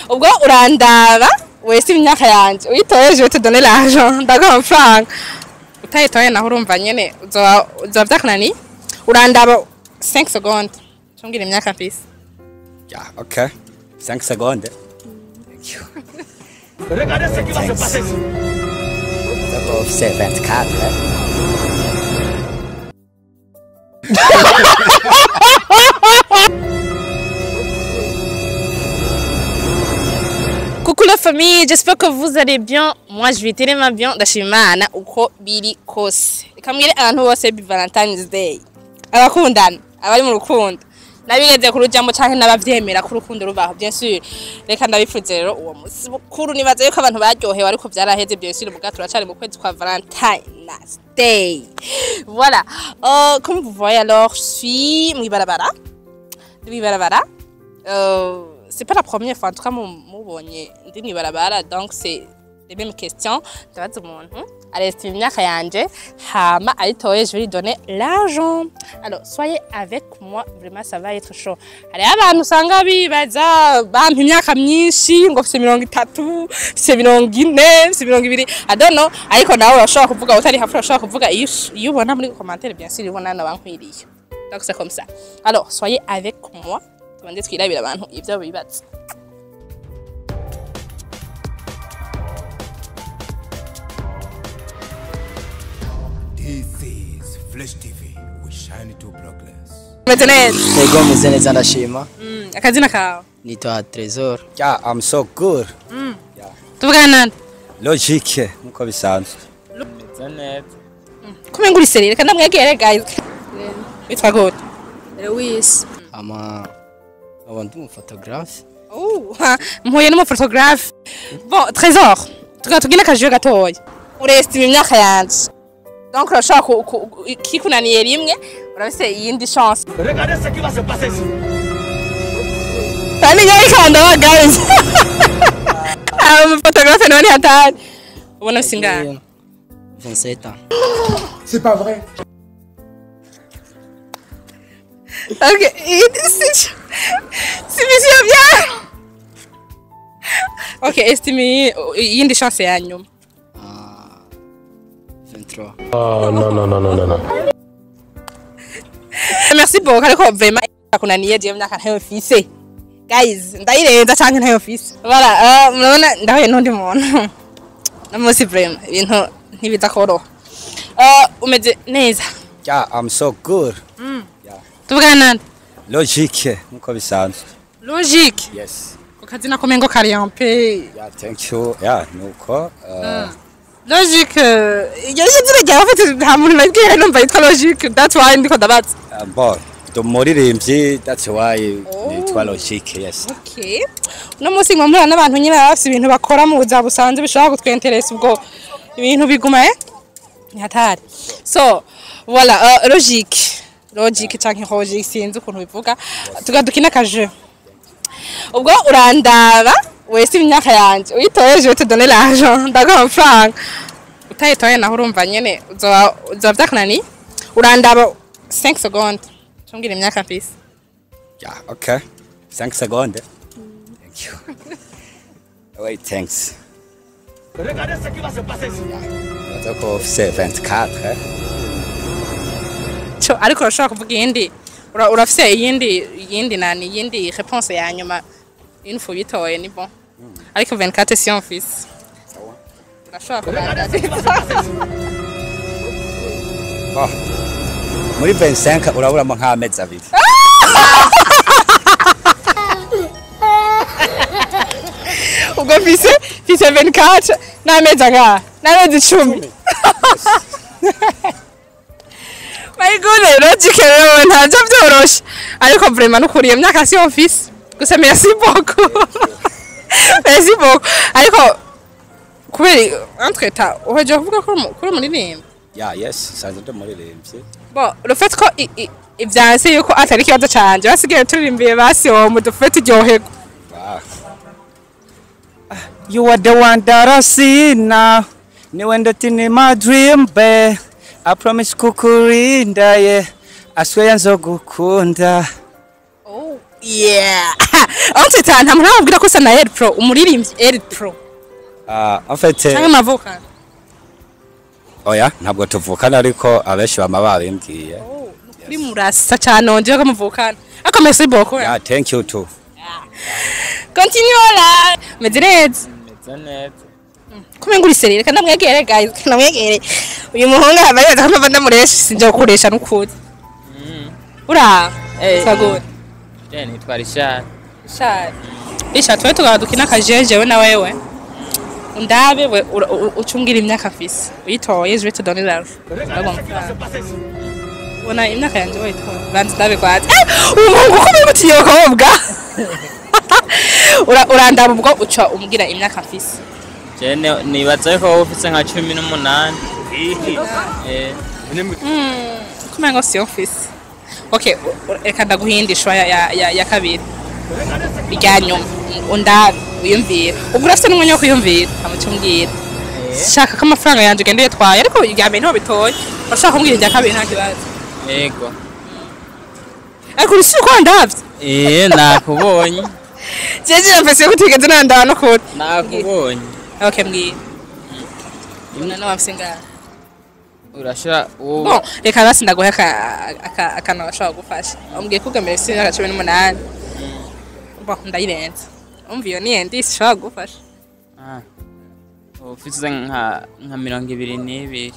Ubwo urandaba wese imyaka yanje uyitoye, je vais te donner l'argent, ndaguha amafaranga. Utayitoye naho urumva nyene uzoba vyakunaniye. Urandaba 5 secondes, cumbwira imyaka mfise. Yeah, okay. 5 secondes. Thank you. Regardez ce qui va se passer. D'abord, c'est 24. Hein? Coucou la famille, j'espère que vous allez bien. Moi, je vais tellement bien. Ndashima Imana uko biri kose. Reka mbwire abantu bose Happy Valentine's Day. Abakundana, abari mu rukundo, nabigeze ku rujambo canke n'abavyemera ko urukundo rubaho, bien sûr. Reka ndabifuze rero uwo musi mukuru. Nibaza yuko abantu baryohewe, ariko vyaraheze, bien sûr, muga turacari mu kwezi kwa Valentine's Day. Voilà. Comme vous voyez, alors, je suis mw'ibarabara. Ndi mw'ibarabara. C'est pas la première fois, en tout cas, mubonye ndi mw'ibarabara, donc c'est les mêmes questions. Ndabaza umuntu arestime imyaka yanje, hama ayitoye, je vais lui donner l'argent. Alors, soyez avec moi, vraiment, ça va être chaud. Hariho abantu usanga bibaza bampa imyaka myinshi, ngo mfise 30, mfise 40, mfise 20, I don't know. Ariko nawe urashobora kuvuga utari hafi, urashobora kuvuga iyo ubona muri commentaire, bien sûr, ubona nabankwiriye. Donc c'est comme ça. Alors, soyez avec moi, tubanze twirabira abantu ivyo bibaza. This is Flash TV. We shine to progress. Meze neza? Ego, meze neza, ndashima. Akazina kawe? Nitwa Trésor. Yeah, I'm so good. Tuvugana nande? Logique, nkuko bisanzwe. Meze neza. Kumenga uri sérieux. Reka ndamwegere, guys. Witwa gute? Lewis. Ama nkaba ndi umuphotographe. Oh, mpuye n'umuphotographe. Bon, Trésor, tukaba tugina akajyo gatoya. Urestima imyaka yanje. Donc urashobora kikunaniye rimwe, urafise iyindi chance. Regardez ce qui va se passer ici. Kandi nyarikanda, guys. Umuphotographe nawe ni hatari. Ubona ufise ingahe? 27 ans. C'est pas vrai. Ok, si monsieur bien. Ok, estime iyindi chance ya nyuma. Ah, 23. Oh non, non, non, non, non, non. Merci beaucoup, ariko vraiment kunaniye, je myaka ntayo mfise. Guys, ndayirenza canke ntayo mfise. Voilà, murabona ndahuye n'undi muntu. Namusi vraiment ibintu ntibiza koroha. Umeze neza? Yeah, I'm so good. Yeah. Tuvugana nande? Logique, nkuko bisanzwe. Logique. Yes. Ukazina komengo kari un peu. Yeah, thank you. Yeah, nuko Logique, iryo ni izina ryawe ufite? Nta muntu nabwiye numva yitwa Logique. That's why ndiko ndabaza. Bon, ndi umuririmbyi, that's why nitwa Logique, yes. Okay. Uno munsi ngo mpura n'abantu nyine baba bafise ibintu bakora mu buzima busanzwe bishobora kutwenteresa, ubwo ibintu biguma ni hatari. So, voilà, logique. Logique canke logique, sinzi ukuntu bivuga. Tuga dukina akaje. Ubwo urandaba wese imyaka yanje uyitoye, je vais te donner l'argent, ndaguha amafaranga. Utayitoye naho urumva nyene uzoba vyakunaniye. Urandaba 5 secondes, cumbwira imyaka mfise. Yeah, okay. 5 secondes. Thank you. Wait, thanks. Regardez ce qui va se passer ici. Nibaza ko ufise 24. Eh? Cyo, ariko urashobora kuvuga iyindi, urafise iyindi nani, iyindi réponse ya nyuma. Une fois bitoye ni bon, ariko 24 si on fils urashobora Regardez ce qui va se kubanza. passer ici. Bon. Muri 25 uraburamo nk'amezi 2. Ubwo mfise 24 n'amezi angahe? N'amezi 10. My goodness, logique rero ntabyo byoroshe, ariko vraiment nukuri iyo myaka si mfise. Gusa merci beaucoup, merci beaucoup. Ariko kubera entre temps uhejeje kuvuga ko kuri umuririmbyi. Yeah, yes, sanzwe ndi umuririmbyi. Bon, le fait ko ivyanse yuko atari ikibazo canje, basigaye turirimbiye basi uwo mudufe turyoherwa. Ah. You are the one that I see now. Niwe ndoti in my dream, babe. I promise kukurinda, yeah. I swear nzogukunda. Oh. Yeah. Entre temps, nta muntu aramubwira ko usa na El Pro, umuririmbyi El Pro. Ah, en fait, Canke mavukana. Oya, ntabwo tuvukana, ariko abenshi bama babimbwiye. Kuri murasa cyane, wongeye ko muvukana. Ariko merci beaucoup. Yeah, thank you too. Continue là. Meze neza. Meze neza. Kumenga uri sérieux, reka ndamwegere guys, reka ndamwegere. Uyu muhungu aba yibaza ko mpava ndamuresha, sinjya gukoresha n'ukuri. Ura, Eh. sagura. Je nitwa Richard. Richard. Richard, twe tukaba dukina akajeje we na wewe. Undabe we ucumbwira imyaka mfise. Uyitoye, je vais te donner l'argent. Ubona imyaka yanje wayitoye. Banza ndabe kwanza. Eh, uyu muhungu ko bimutiye bakobwa. Urandaba ubwo uca umbwira imyaka mfise. Je nibaza ko wowe ufise nka 18. Eh. Kumenya ngo siyo mfise. Okay, reka ndaguhindishwa ya kabiri. Irya nyuma. Undabe, wiyumvire. Ubwo urafise n'umwanya wo kwiyumvira, hama uce umbwira. Shaka ko amafaranga yanje ugenda uyatwaye, ariko irya mbere niho bitoye. Urashaka kumbwira irya kabiri, nta kibazo. Yego. Ariko uri uko wandavye? Eh, nakubonye. Jeje mfise ko utigeze nandaba n'ukuri. Nakubonye. Okay, mbwira. Ubona nawe mfise ngaha. Urashira uwo. Bon, reka basi ndaguhe akantu gashobora gufasha. Umbwiye ko ubwa mbere mfise imyaka 18. Bon, ndayirenza. Umva, iyo ni indice ishobora gufasha. Ah. Ufise nka 22.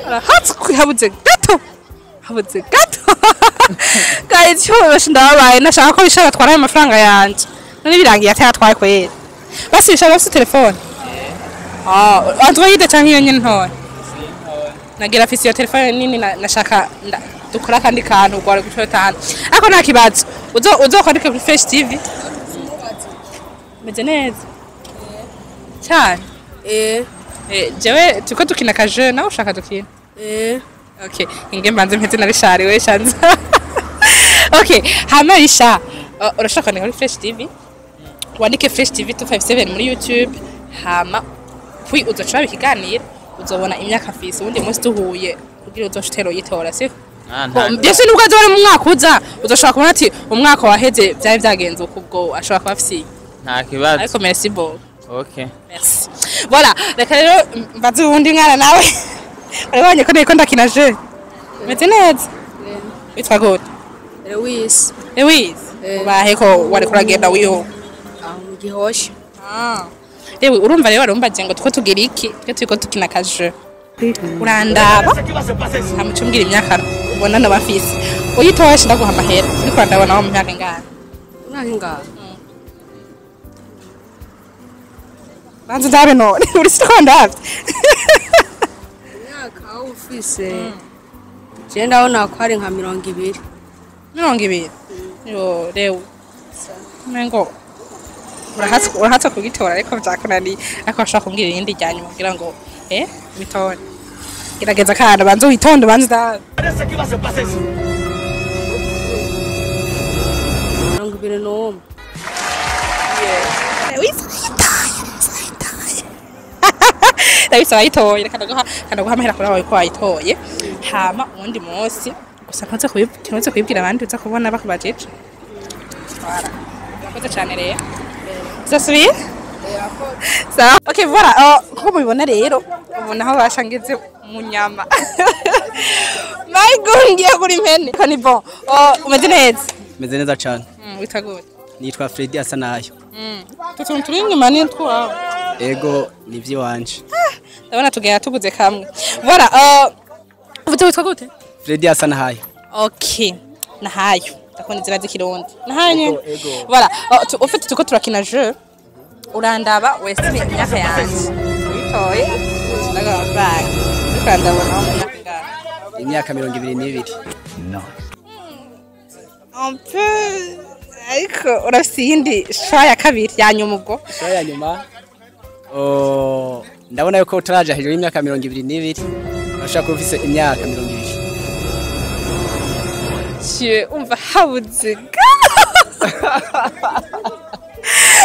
Arahatswe, habuze gato. Habuze gato. Guys, cyo ndababaye, nashaka ko bishaka atwara ayo mafaranga yanje. None birangiye atayatwaye kwera. Basi bishaka bafise telefone. Ah, Android canke iyo nyene ntoya? Nagira afise iyo telefone nini, nashaka dukora akandi kantu gwari gucotana. Ariko nta kibazo. Uzokwandika kuri Fresh TV. Meze neza. Cyane. Eh. Eh, jewe turiko dukina ka jeu, nawe ushaka dukina? Eh. Okay, inge mbanze mpeze na Richard we shanza. Okay, hama Richard, urashaka kwandika kuri Fresh TV? Wandike Fresh TV 257 muri YouTube, hama puis uzoca ikiganiro, uzobona imyaka mfise, ubundi munsi duhuye kugira uzoshitero yitora, siko? Ah, nta. Byose nubwo azoba ari mu mwaka uza, uzoshobora kubona ati umwaka waheze byari byagenze uko, ubwo ashobora kuba afise. Nta kibazo. Ariko merci beaucoup. Okay. Merci. Voilà, reka rero mbaze uwundi mwana nawe. Urabonye ko nariko ndakina jeu. Meze neza. Witwa gute? Lewis. Lewis. Ubahe ko wariko uragenda wiho? Aho mu Gihosha. Ah. Ewe, urumva rero warumbaje ngo two tugira iki? Twe turiko dukina ka jeu. Urandaba. Hama uce umbwira imyaka ubona noba mfise. Uyitoye ndaguha amahera. Uriko urandabona wo mu myaka ingana? Umwaka ingahe? Banza ndabe none. Uri siko ndavye. Imyaka ufise. Je ndabona ko ari nka 20. 20. Yo, rewe. Mengo urahatse kugitora, ariko vyakunaniye. Ariko bashobora kumbwira irindi rya nyuma kugira ngo bitore. Gerageza kandi banze witonde, banze ndabe. 21. Ndabisaba ayitoye, reka ndaguha amahera kuri wawe ko wayitoye. Hama uwundi munsi gusa ntuze kubibwira abandi, uza kubona bakubajije. Voilà. Urakoze cyane rero. Uzasubira? Sawa. Okay, voilà. Nkuko mubibona rero, ubu naho basha ngeze mu nyama. My God, ngiye kuri impene. Ko ni bon. Umeze neza? Meze neza cyane. Witwa gute? Nitwa Freddy Asanayo. Utu tuntu turi inyuma ni twawe? Ego, ni iby'iwanje. Ndabona tugenda tuguze kamwe. Voilà, uvuze witwa gute? Freddy Asanayo. Okay. Nahayo. Ndakunda izina z'ikirundi. Nahayo nyene. Voilà, ufite tuko turakina jeu. Urandaba wese imyaka yanje. Witoye, ndaga amafaranga. Uriko urandabona wo mu myaka ingahe? Imyaka 22. Un peu, ariko urafise iyindi shwa ya kabiri ya nyuma ubwo. Show ya nyuma. Oh, ndabona yuko utaraja hejuru y'imyaka 22. Urashaka kuba ufise imyaka 20. Je, umva habuze gato.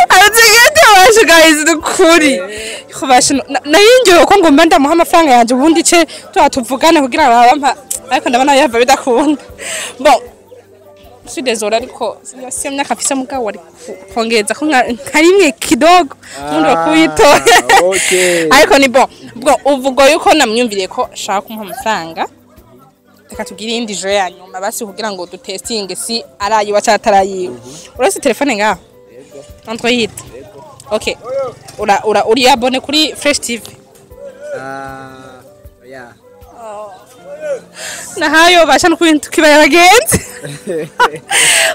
Habuze gato bashe guys, nukuri. Kubasha nayingiwe ko ngomba ndamuha amafaranga yanje ubundi ce tuba tuvugane kugira ngo bampa, ariko ndabona yava bidakunda. Bon. Suis désolé, ariko siyo myaka afise, mugabo wari kongeza ko nka rimwe kidogo ubundi wakuyitora. Ariko ni bon, bwo uvuga yuko namwumviriye ko shaka kumuha amafaranga. Reka tugire iyindi jeu ya nyuma basi, kugira ngo dutestinge si arayiwa cyangwa atarayiwe. Uretse telefone ngaho Android, okay, ura ura uri abonné kuri Fresh TV? Ah, yeah. Nahayo basha no tukibaya abagenzi.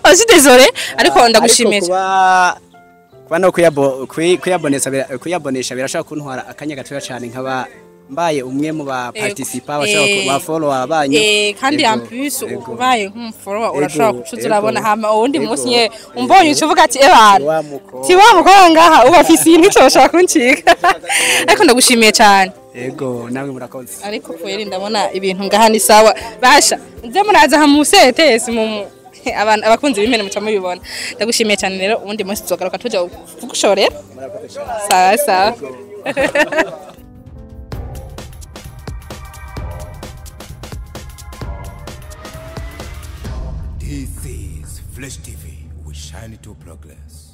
Oh, suis désolé, ariko ndagushimiye. Ariko kuba no kuyabonesa birashobora kuntwara akanya gatoya cyane, nkaba mbaye umwe mu ba participa bashobora ba follower banyu. Kandi en plus ubaye nk'umufollower urashobora kucuza urabona, hama uwundi munsi nye umbonye uca uvuga ati: "Ebana, Wa mukobwa." ti wa mukobwa ngaha uba afise iyi, nticoshobora kuncika." Ariko ndagushimiye cyane. Ego, namwe murakoze. Ariko kweri ndabona ibintu ngaha ni sawa. Basha nze muraza ha musetesi mu abantu abakunzi b'imene muca mubibona. Ndagushimiye cyane rero, uwundi munsi tuzogaruka tuja kugushorera. Sawa sawa. This is Flash TV. We shine to progress.